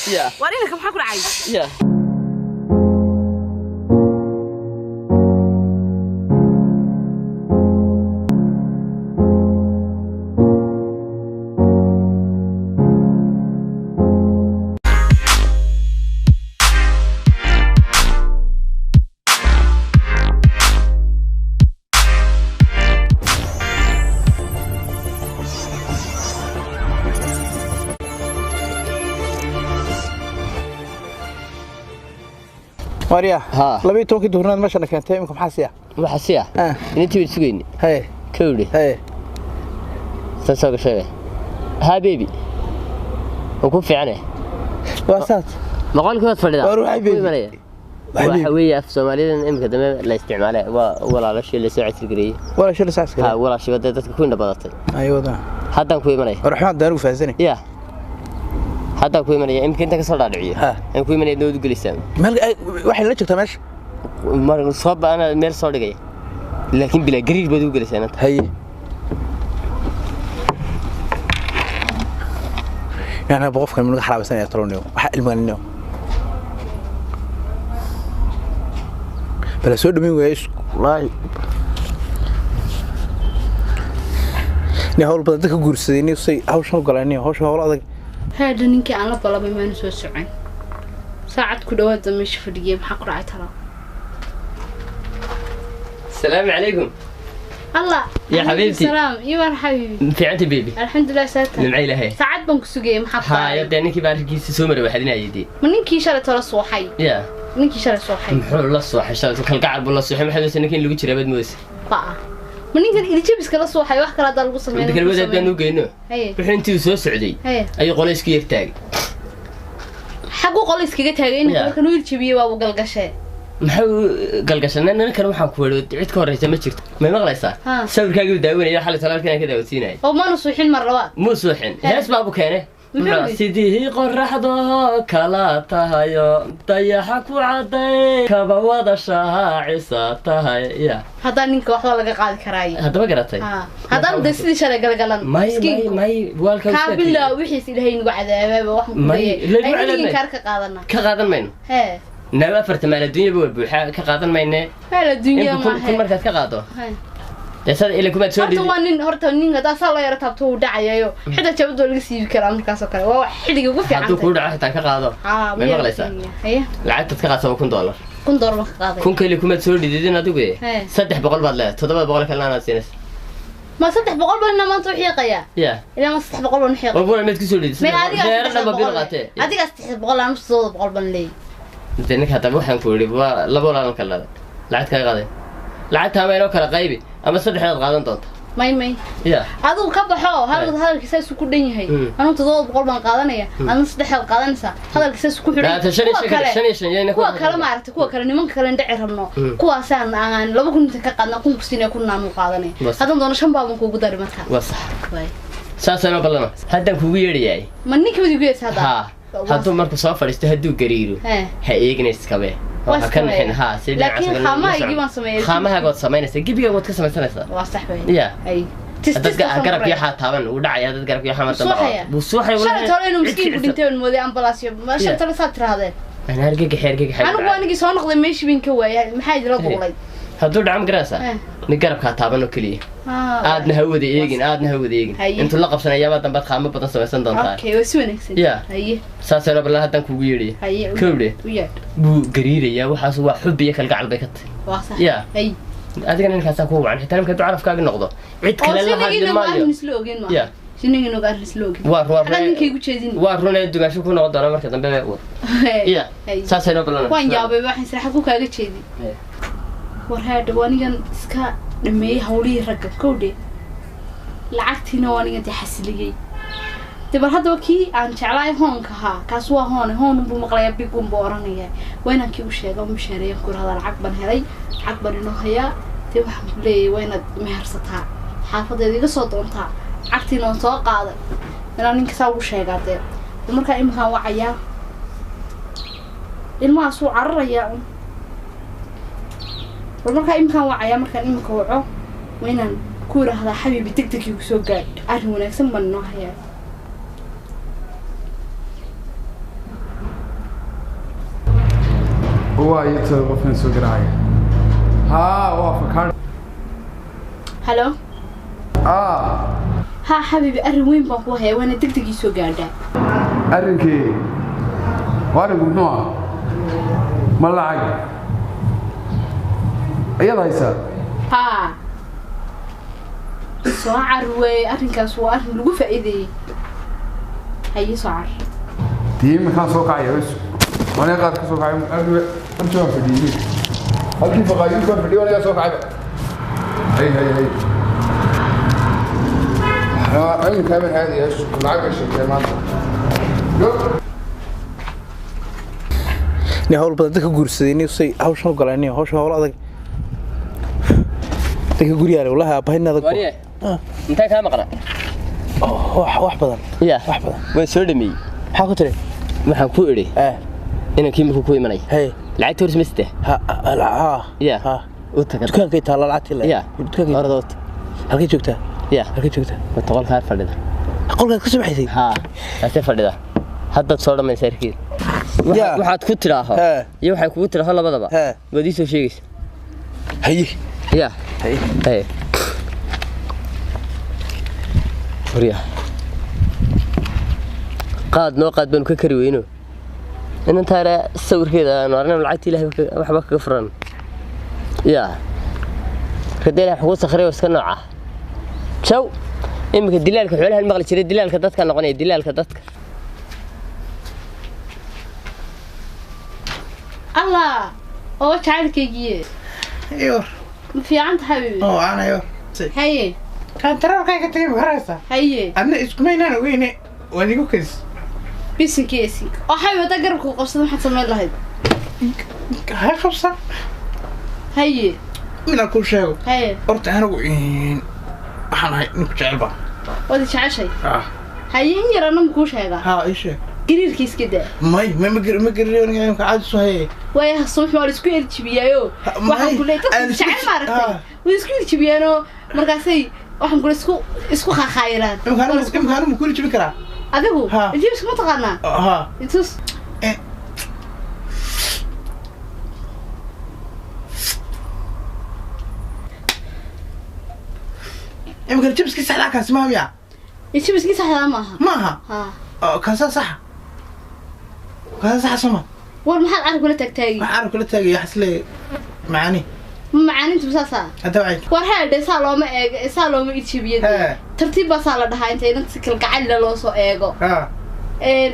Yeah. Waar inanka maxaa ku dhacay? Yeah. Maria. Ha. 12kii duhurnaad meesha keentay imika maxaa siya? Waxa siya? Ah. Intii way sugayni. Haye. Kowdi. Haye. Soo gashay. Ha baby. Oo ku fiicanay. Waa saad. Maqalkii waad fadhidaa. Waa ruuxay baby. Waxa weeye af Soomaalidan imika dambe la isticmaalay waa walaalaashii la soo casrigareeyay. Walaashii la soo casrigareeyay. Ha walaashii wada dadka ku indha badatay. Ayooda. Haddaan ku imanay. Ruuxaan daaru faahsanay. Yeah. Haddaan ku imanaya imika inta ka soo dhaadhiciyo. Aan ku imanaya dood gelisaan. Meel waxay la joogtaa meesha. Mar soo baana meel soo dhigay. Laakiin bila gariir baad u gelisaan inta. Haye. Yani qofkan mid xaraabaysan ayaa talooniyo. Waxa ilmaanino. Bala soo dhameyn waayay wallaahi. Ni hawl badan dadka guursaday ni say hawshan u galaan hawshan hawl adag. Haadha ninkii aan la ballamay maanu soo socon. Saacad ku dhawaad meesha fadhiyay maxaa ku dhacay talo? السلام عليكم. الله يا حبيبتي. السلام يا حبيبي. في عندي بيبي. الحمد لله ساتر. نمعي لها. ساعد بان كسugay maxaa ku ها يا ninkii baa arkiisa soo maray waxaad inay Ma ninkii shalay tolo suuxay? Yeah. Ninkii shalay suuxay. Muxuu la suuxay shalay kalgacal buu la suuxay maxay doonaysaa ninkan lagu jiray baad moodaysaa. Ba. Ma ninkan iljabiska la suuxay wax kale hada lagu sameeyo. Inta kale wadaad baan u geyno. Wuxuu intii soo socday. Ayuu qolo iska yar taagay. Xagu qolo iskaga taagay in markan uu iljabiyay waa uu galgashay. Maxuu galgashay ninkan waxaan ku weeray cid ka horreysa ma jirto. Ma maqlaysaa? Sawirkaagu daawanaya xalay talaalkan ka daawadsiinay. Oo maanu suuxin mar labaad. Muu suuxin. Hees baa bu keenay. Sidii qorraxdo kala tahayo dayaxa ku caday kaba wada shaacisa tahay ya. Haddaan ninka waxba laga qaadi karaay. Haddaba garatay. Haddaan de sidii shalay galgalan. May may may walka ka bilaa wixiis Ilaahay nagu cadaabay wax ku leeyahay. Ay ka qaadana. Ka qaadan mayno. Hee. Naaba afarta maal adduunya buu buuxa ka qaadan mayne. Maal adduunya ma. Kun markaad ka qaado. Jasad ila kuma soo dhigin. Horta waa nin horta nin hada saa loo yara taabto uu dhacayayo. Xitaa jabad waa laga siibi karaa markaas oo kale. Waa wax xilliga ugu fiican. Hadduu ku dhaco xitaa ka qaado. Ma maqlaysaa? Haye. Lacagtaad ka qaadso $1000. $1000 baan ka qaaday. Kun kale kuma soo dhididin adigu. 300 baad leedahay. 700 kalena aad siinaysaa. Ma 300 baan maanta u xiiqaya. Yeah. Ilaa ma 300 baan u xiiqaya. War mid ku soo dhidid. Ma adiga adiga 300 aan 700 baan leeyahay. Ninka hadaba waxaan ku yiri waa laba walaal kala leedahay. Lacag ka qaaday. Lacagta ma inoo kala qaybi ama saddexdaad qaadan doonta. May may. Yeah. Adigu ka baxo hadalkiisa isku ku dhan yahay. Anu 700 baan qaadanaya. Adna saddexdaad qaadanaysa. Hadalkiisa isku xidhan. Kuwa kale ma aragtay kuwa kale nimanka kale dhaci rabno. Kuwaasaan aan 2000 ka qaadna 1000 ku siinay 1000 aanu qaadanay. Hadan doono 5 baan kuugu dari markaa. Waa sax. Saasana balana. Hadan kuugu yeedhayay. Ma ninka wadi ku yeedhsaa? Ha. Hadduu markuu soo fadhiisto hadduu gariiro. Ha eegina iskabe. Kan ha si laakiin khamahaygii baan sameeyay. Khamahaaga waad samaynaysaa gebiga waad ka samaysanaysaa. Waa sax weey. Yeah. Ay. Dadka garabkii waxaa taaban uu dhacaya dad garabkii waxaa martan buu suuxay walaal. Shalay tolo inuu miskiin ku dhintay oon mooday ambulance iyo shalay tolo saad tirahdeen. Ana argagax argagax. Anigu anigii soo noqday meeshii bin ka waayay maxaa idila duulay. Hadduu dhaco ma garanaysaa? Nin garabkaa taaban oo keliya. Aadna ha wada eegin, aadna ha wada eegin. Intuu la qabsanayaaba dambaad qaamo badan samaysan doontaa. Okay, waa si wanaagsan. Yeah. Haye. Saasayna ballan haddaan kuugu yeedhaya. Haye. Kowdhe. U yeedh. Buu gariirayaa waxaas waa xub iyo kalgacal bay ka tahay. Waa sax. Yeah. Haye. Adigana ninkaasaa kugu wacan xitaa marka hadduu carafkaaga noqdo cid kale la hadli maayo. Oo isla ogeyn maaha. Yeah. Sinigii nog arrin isla ogeyn. Waa waa Xagaa ninkay igu jeedin. Waa runee dumaasho ku noqon doona marka dambe wad. Yeah. Saasayna ballan. Waan yaabay waxaan siraxa ku kaaga jeedin. War haadha anigan iska dhameeyay hawlihii ragga kowdhe. Lacagtiina waa anigan dee xasiliyey. Dee bal haddaba kii aan jeclaay hoonka ahaa kaas waa hoone hoon unbuu maqlayaa big unbuu oranayaa. Waa inaan kii u sheego mushaareen ku rahda lacag baan helay lacag baan inoo hayaa dee waxaan ku leeyahay waa inaad mehersataa xaafadeeda iga soo doontaa lacagtiina waan soo qaaday inaan ninka saa ugu sheegaa dee. Markaa iminkaan wacayaa ilmahaas wuu cararayaa un. War markaa iminkaan wacayaa markaan iminka waco waa inaan ku yiraahdaa xabiibi degdeg igu soo gaadh arrin wanaagsan baan inoo hayaa. Waa ito qofkan soo garaacaya. Haa, waa fakaar. Halo. Ah. Ha xabiibi, arrin weyn baan ku hayaa, waana degdeg ii soo gaadhaa. Arrinkii arrinku muxuu ah? Ma lacag ayaad haysaa? Haa, soo car weeye arrinkaas, waa arrin lagu faa'iideeyey. Haye, soo car. Dee iminkaan soo kacaya bes, aniga qaad ka soo kacay, halkii baan fadhiyey, halkii faqaayuud baan fadhiyey, anigaa soo kacayba. Hay hay hay, iminkaa baan aadaya, lacag bay sheegtay maanta. Ni hawl badan dadka guursaday ni say hawshan u galeen, ni hawshan hawl adag dadka guryaha wallahi aabahay adag. Wariye, intee kaa maqna? Wax badan. Ya. Wax badan. Waan soo dhameeyey. Maxaa ku tiri? Waxaan ku idhi eh inankii markuu ku imanay hey lacagta hor samaysate. Ha ha. Ya. Ha. U taga. Dukaankay taala lacagtii le. Ya. Dukaankay. Ordood. Halkay joogtaa? Ya. Halkay joogtaa? Boqolkaa fadhida. Qolkaad ka soo baxaysay? Haa, taasee fadhida, haddaad soo dhammaysa arkeed. Ya. Waxaad ku tidhaaho He. iyo waxay kugu tidhaaho labadaba He. waad ii soo sheegaysa. Haye. Ya. Haye. Haye. Warya, qaad noo qaad baanu ka kari weyno inantaana sawirkeeda aanu arnay, lacagta ilahay waxba kaga furan. Ya rada ilahay wax kugu sakhriyo iska nooca jaw. Iminka dilaalka xoolahan maqli jiray, dilaalka dadka noqonaya, dilaalka dadka. Allah oo jacaylkaygiiye. Yor. Ma fiican tahay xabiibi? Oo aanayo. Haye. Kantaroolkay ka tagay haraysa. Haye. Adna iskumaynaan ogeyne, waad igu kadis. Bisinkiisi oo xabiibi, haddaa garabka ku qabsada maxaad samayn lahayd? Ha qabsan. Haye. Minaan kuu sheego. Haye. Horta anigu waxaan ahay ninku jecel baa. Waad i jeceshay? Ah. Haye, in yar anna makuu sheegaa? Haa, ii sheeg. Gariirka iska daa. May may, ma gaririyo aniga, imka caadi soo haye. Waayo subax waa la isku erjibiyaayo. Ha, waxaan may, ku leeyahay dadka aan isku- jecel maaragtay ah. way isku erjibiyaanoo, markaasay waxaan kule isku khakhaayiraan. Imka anigu, imka anigu ma kuli jibin karaa? Adigu Ha. jibska ma taqaanaa? Haa. Itus. Eh. Imka jibski saxdaa kaasi maaha miya? Jibiskii saxdaa maaha. Maaha. Ha. Oo, kaasaa saxa, kaasaa saxa soma. War maxaad carab kula taagtaagi? Wax carab kula taagaya, waxaas leeyahay macaani. Ma macaanintu saasaa? Hadda waxay War heedhe, saa looma eego, saa looma irjibiyo. Hee. Tartiib baa saa la dhahaa, inta inanta si kalgacayl loo soo eego haa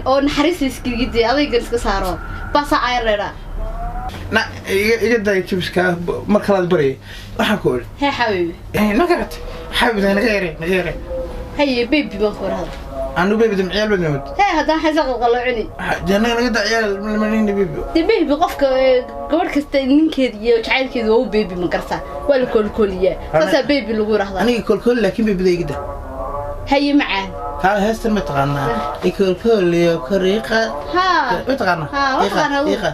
oo naxariis la iskaga adaygan iska saaro baa saa ayar leedhaa. Na iga daaya jibska, mar kalaad baryay waxaan ku idhi. Hee xabiibi. Ma garat xabibi, naga yare, naga yare. Haye baby baan ku warhada. Anu baby dam ciyaal baad mood. Hee, haddana xaysa qalqaloocini. Dee naga naga daa ciyaal manina baby. Dee baby qofka gabadh kasta ninkeeda iyo jacaylkeeda waa u baby, ma gartaa? Waa la koolkooliyaa, saasaa baby lagu yidhahdaa. Aniga koolkool, laakiin babyda iga daa. Haye macaan. Kaala heestan ma taqaanaa? Ikolkooliyo koriiqa. Haa. Ma taqaanaa? Haa, waa taqaanaa. Iiqa.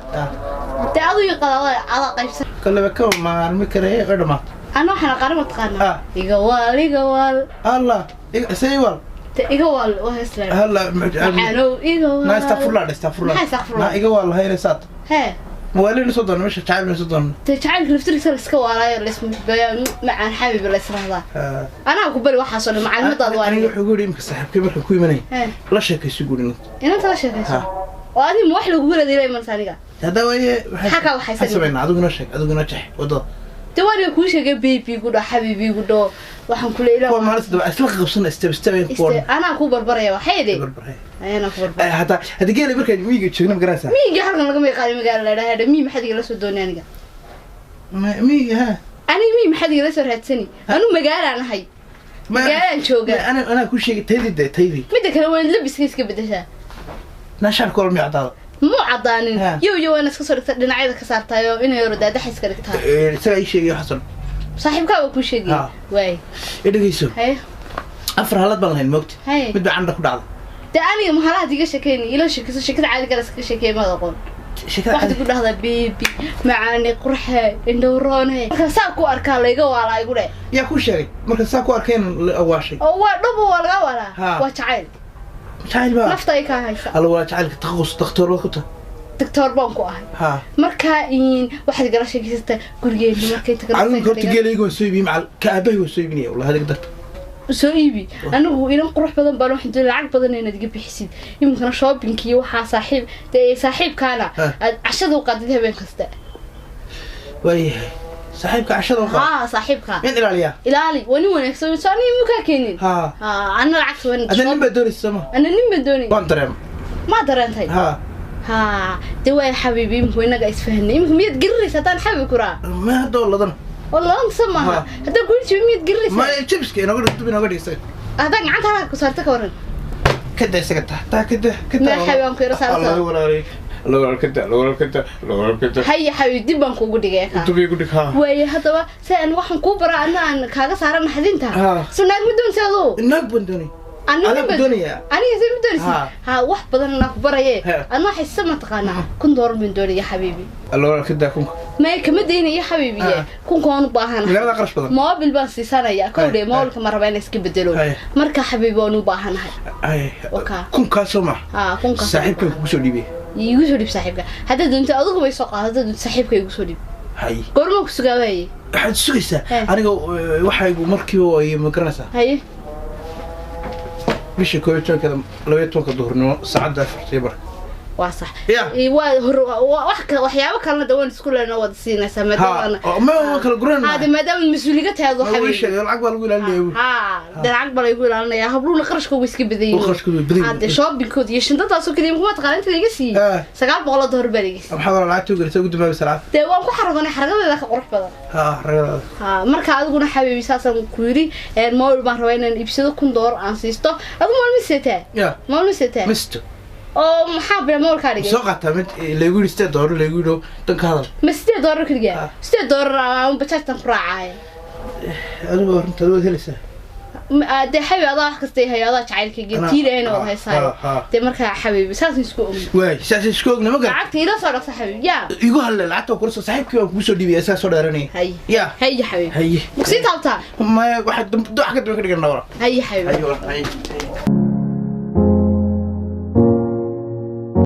Dee adu iyo qadaada adaa qaybsan. Koleba kama maarmi karee oo dhamaata. Ana waxaan aqaana ma taqaanaa? Ah. Iga waal, iga waal. Allah say wal. Dee iga waal waa hees leer. Halla. Macaanow iga waal. Na astagfirullah, astagfirullah. Maxay astagfirullah? Na iga waal hayna saat. Hee. Mawaalina soo doona meesha jacayl soo doona. Dee jacaylka laftirkiisa la iska waalaayo, laismuxbeeyaa, macaan xabibi la israhdaa. Anaa ku bari waxaasoo dhan, macalimaddaadu waa aniga. aniga. Wuxuu yidhi imka saaxiibkay markaan ku imanay hee la sheekayso guuri. Inanta la sheekayso? Ha. Oo adiga ma wax lagugu leeday imanaysa aniga? Hadda waaye. Maxaa kaa waxaysan? Maxaa samaynaa? Adigu noo sheeg, adigu noo jeex wadada. Dee waa aniga kuu sheegay, baby igu dho, xabibi igu dho, waxaan kule ilaa Kuwa maalinta daba isla qabsana, step step ayaan ku Iste anaa kuu barbaraya, waxay idhi barbaray. Anaa ku barbaraya. Hadda hadda geela markaan miyiga joogna ma garanaysaa? Miyiga halkan lagama yaqaano, magaala la idhaha miyi. Maxaad igala soo doonay aniga? Miyiga ha. Aniga miyi maxaad igala soo raadsani? Anu magaalaan ahay, magaalaan joogaa. Ana anaa ku sheegay taydii, dee taydii. Midda kale waa inaad labiska iska bedeshaa. Naashaar kool miyo cadaada? Muu caddaanin. Ha. Yow yow, waana iska soo dhigtaa, dhinacyada ka saartaayo, inay yaro daadaxa iska dhigtaa. Isagaa ii sheegay xasan. Saaxiibkaa waa kuu sheegay? Ha. Waay. I dhegeyso. Haye. 4 halad baan lahayn moogta. Haye. Mid baa candha ku dhacda. Dee aniga mahalahaad iga sheekeyni, ila sheekayso sheekada caadiga la iskaga sheekeey, maad aqoon. Sheekada waxaad ku dhahdaa bebi macaani qurxe indhowroone, marka saa ku arkaa layga waalaa igu dhe. Yaa kuu sheegay marka saa ku arkeen la awaashay? Oo waa dhabo, waa laga waalaa. Ha. Waa jacayl. Jacayl baa nafta ay kaa haysa. Alla waa jacaylka taqus, dhakhtar baad ku tahay. Doctor baan ku ahay. Ha. Marka in waxaad igala sheekaysataa gurigeena markay Anigu tagaan. Horta geelayga waan soo iibiyey, macal ka aabahay waan soo iibinaya, wallahi adiga darta. Soo iibi. Anigu inan qurux badan baan, waxaan doonaya lacag badan inaad iga bixisid. Iminkana shoppingkii waxaa saaxiib dee saaxiibkaana Ha. aad cashada u qaadid habeen kasta. Waayahay, saaxiibka cashada u qaba. Haa, saaxiibka. Mid ilaaliyaa. Ilaali, waa nin wanaagsan, soo aniga iminkaa keenin. Ha. Haa, ana lacagta waan Adna nin baa doonaysa sama? Ana nin baan doonay. Waan dareema. Ma dareentay? Ha. Haa, dee waay xabiibi, iminku inaga isfahanay. Iminku miyaad garinaysa haddaan xabiib kuraa? Ma hadda oo ladana. Oo ladanta maaha. Ha. Haddaan kuul jibi miyaad garinaysa? Ma jabiska inooga dhig, dub inooga dhig isaga. Haddaan gacanta halkaa ku saarta ka waran? Kada isaga taa taa, kada kada. Ma xabiib aan ku yara saarta. Allah walaalay, Allah walaal, kada Allah walaal, kada Allah walaal, kada. Haya xabiib, dib baan kuugu dhigay kaa. Dub igu dhig, ha. Waaye haddaba si aan waxaan kuu baraa adna aan kaaga saara naxdinta. Ha. Soo naag ma doonaysa aduu? Naag baan doonay. Aniga Anaa ku doonayaa. Aniga see ma doonaysa? Ha. Ha, wax badan anaa ku baraye. Ha. Adna waxay se mataqaanaa $1000 baan doonaya xabiibi. Allah walaal, kada kunka. Maya, kama daynayo xabiibiye. Ha. Kunka waan u baahanahay. Magaalada qarash badan. Moobil baan siisanaya kowdhe. Hay, moobilka ma rabaa inaan iska bedelo. Hay. Marka xabiibi waan u baahanahay. Ay. Wakaa. Kunkaasoo ma ha, kunka. Saaxiibkan kugu soo dhiibay. Iigu soo dhib saaxiibka haddaad doonto. Adigu bay soo qaado, haddaad doonto saaxiibka igu soo dhib. Hay. Goorma ku sugaa waaye? Waxaad sugaysaa Hey. aniga waxaygu markiiba ay ma garanaysaa. Haye. Bisha 11-keeda, 12-ka duhurnimo, saacadda 4:15. Waa sax. Ya. Waa hor wax waxyaabo kalena de waan isku leenoo wada siinaysaa maadaama Ha, oo ma kala guranayna. Ha, de maadaama mas-uuliga tahay adoo Ma wii xabiibi. sheegay lacag baa lagu ilaalinaya wiil. Ha, de lacag baa laygu ilaalinaya, habluhuna qarashkooda way iska badan yihiin. Qarashkooda way badan yihiin. Ha, de shoppingkooda iyo shintadaasoo keliya kuma taqaana inta laga siiyey. Ah. $900 baa laga siiyey. Maxaa walaa lacagta u gelisay ugu dambaabay salaad? Dee waan ku xaragoonay, xaragadeeda ka qurux badan. Ha, ragadaada. Ha, marka adiguna xabiibi saasaan ku yidhi, mobil baan rabaa inaan iibsado, $1000 aan siisto. Adigu mobil ma seetaa? Ya. Mobil ma seetaa? Misto. Oo maxaa bila mobilkaa dhigay? Soo qaataa mid laygu yidhi $8 laygu yidhi dan ka hadal. Ma $8 keliya? Ah. $8 aan bajaajtan ku raacaya. Adigu runta waad helaysaa. Dee xabiibi adaa wax kasta hayo, adaa jacaylkayga tiilayna wada haysaayo. Ha, ha. Dee markaa xabiibi saasaan isku ogni. Waay, saas isku ogna ma garan. Lacagta ila soo dhaqsa xabiibi, yaa. Igu hadle lacagta waa kula soo, saaxiibkii baan kugu soo dhiibaya, isagaa soo dheeranaya. Haye. Ya. Haye xabiibi. Haye. Makusii taabtaa? Maya, waxaad wax ka dambe ka dhigan dhawra. Haye xabiibi. Haye walaal, haye.